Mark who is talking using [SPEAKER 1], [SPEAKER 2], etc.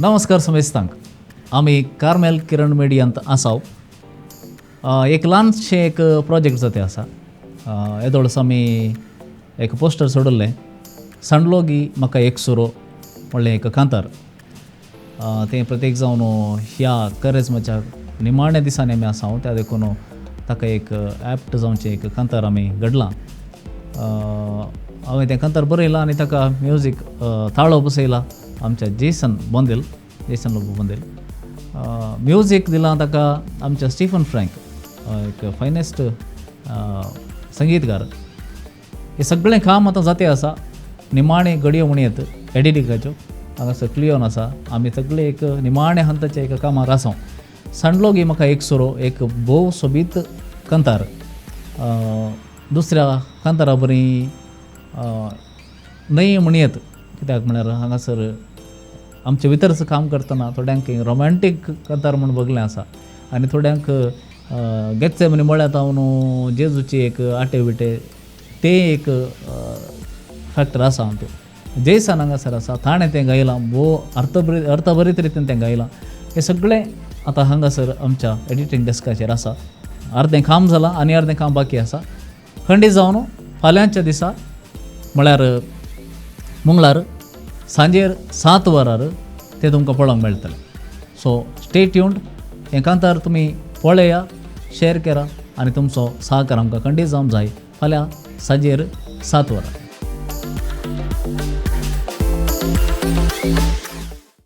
[SPEAKER 1] नमस्कार समेस्तांक. आमी कार्मेल किरण मिडियांत आसाव. एक ल्हानशें एक प्रोजेक्ट जाते आसा. येदोळस आमी एक पोस्टर सोडिल्लें, सांडलोगी म्हाका एक सुरो म्हणलें एक कांतार. तें प्रत्येक जावन ह्या करेजमाच्या निमाण्या दिसांनी आमी आसा, त्या देखून ताका एक एप्ट जावचें एक कांतार आमी घडलां. हांवें तें कांतार बरयलां आनी ताका म्युजीक ताळो बसयला आमच्या Jason Bondel, Jason Lobo Bondel. Music दिलां ताका आमच्या स्टिफन फ्रँक, एक फायनेस्ट संगीतकार. हें सगळें काम आतां जाते आसा. निमाणें घडयो म्हणयत एडिटिंगाच्यो हांगासर क्लियोन आसा. आमी सगळे एक निमाणे हंताच्या एका कामार आसा. सांडलो गी म्हाका एक सोरो एक भोव सोबीत कांतार, दुसऱ्या कांतारा बरी न्हय म्हणयत, कित्याक म्हळ्यार हांगासर आमचे भितरच काम करतना थोड्यांक रोमेंटीक कांतार म्हूण बगलें आसा आनी थोड्यांक गेत्से म्हणी मळ्यांत हांव जेजूची एक आटे विटे तें एक फॅक्टर आसा. हातूंत जेसान हांगासर आसा, ताणें तें गायलां, भोव अर्थभरीत रितीन तें गायलां. हें सगळें आतां हांगासर आमच्या एडिटींग डेस्काचेर आसा. अर्दें काम जालां आनी अर्दें काम बाकी आसा. खंडीत जावन फाल्यांच्या दिसा म्हळ्यार मंगळार सांजेर 7 वरार तें तुमकां पळोवंक मेळटलें. So stay tuned. हें कांतार तुमी पळया, शेअर करा आनी तुमचो सहकार आमकां खंडीत जावंक जाय. फाल्यां सांजेर 7 वरार.